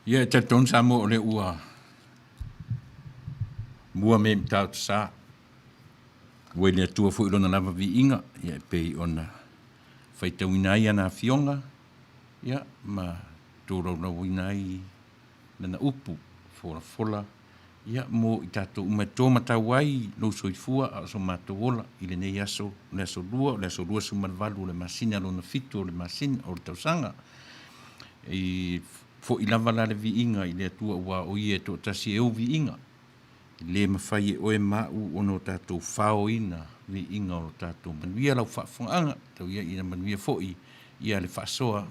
Ia, e talitonu Samoa o lea ua mua mea i matautu sa, ua i le Atua foi lona lava viiga, ia e pei ona faitauina ai ana afioga, ia ma tolaulauina ai lana upu folafola, ia mo i tatou uma e to matau ai lou soifua a o so matou ola i lenei aso, o le aso Lua, o le aso 28 o le masina lona fitu o le masina o le tausaga. E foi lava la le viiga i le Atua aua o Ia e toatasi e ou viiga. E le mafai e oe ma au ona o tatou faoina viiga o lo tatou manuia lau faafofogaaga, tau ia ina manuia foi ia le faasoa.